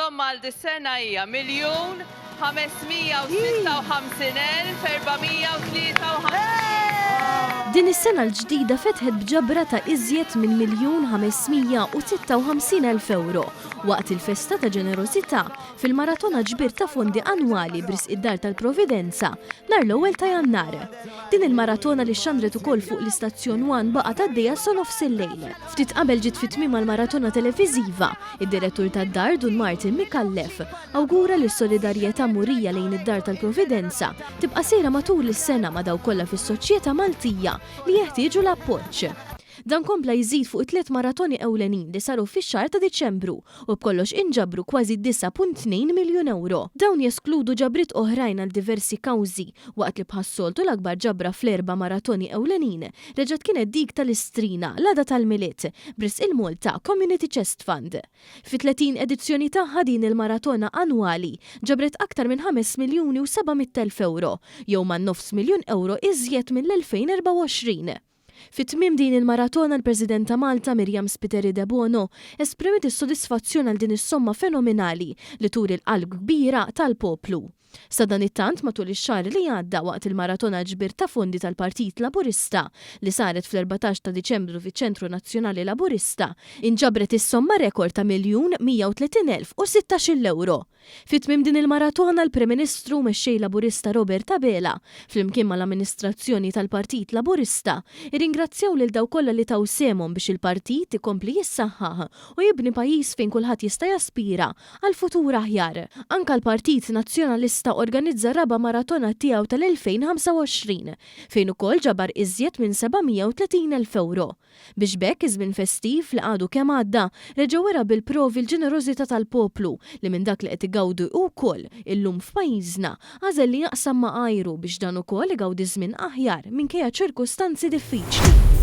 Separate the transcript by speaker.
Speaker 1: Is-somma għal dis-sena hija 1,556,453.
Speaker 2: Din is-sena l-ġdida fetħet b'ġabra ta' iżjed minn 1,556,000 ewro waqt il-festa ta' ġenerożità fil-maratona ġbir ta' fondi annwali b'risq id-Dar tal-Providenza nhar l-ewwel ta' Jannar. Din il-maratona li xxandret ukoll fuq l-istazzjon One baqgħet għaddejja sa nofsillejl. Ftit qabel ġiet fi tmiemha l-maratona televiżiva, id-Direttur tad-Dar Dun Martin Micallef awgura li s-solidarjetà murija lejn id-Dar tal-Providenza tibqa' sejra matul is-sena ma' dawk kollha fis-soċjetà Maltija li jeħtieġu l-appoġġ. Dan kompla jżid fuq it-tliet maratoni ewlenin li saru fix-xahar ta' Diċembru u b'kollox inġabru kważi 9.2 miljun ewro. Dawn jeskludu ġabriet oħrajn għal diversi kawżi, waqt li bħas-soltu l-akbar ġabra fl-erba' maratoni ewlenin reġgħet kienet dik tal-Istrina l-għada tal-Milied, b'risq il-Malta Community Chest Fund. Fit-30 edizzjoni tagħha din il-maratona annwali ġabret aktar minn ħames miljuni u 700,000 ewro, jew man-nofs miljun ewro iżjed mill-2024. Fi tmiem din il-maratona l-President ta' Malta Myriam Spiteri Debono esprimiet is-sodisfazzjon għal din is-somma fenomenali li turi l-qalb kbira tal-poplu. Sadanittant matul ix-xahar li għadda waqt il-maratona ġbir ta' fondi tal-Partit Laburista li saret fl-14 ta' Diċembru fiċ-Ċentru Nazzjonali Laburista inġabret is-somma rekord ta' 1,130,016 ewro. Fi tmiem din il-maratona l-Prim Ministru u Mexxej Laburista Robert Abela, flimkien mal-amministrazzjoni tal-Partit Laburista, irringrazzjaw lil dawk kollha li taw sehemhom biex il-partit ikompli jissaħħaħ u jibni pajjiż fejn kulħadd jista' jaspira għal futur aħjar. Anke l-Partit Nazzjonalista organizza r-raba' maratona tiegħu tal-2025, fejn ukoll ġabar iżjed minn 730,000 ewro. Biex b'hekk iż-żmien festiv li għadu kemm għadda reġa' wera bil-provi l-ġenerożità tal-poplu li minn dak li qed igawdi hu wkoll illum f'pajjiżna għażel li jaqsam ma' għajru biex dan ukoll igawdi żmien aħjar minkejja ċirkustanzi diffiċli.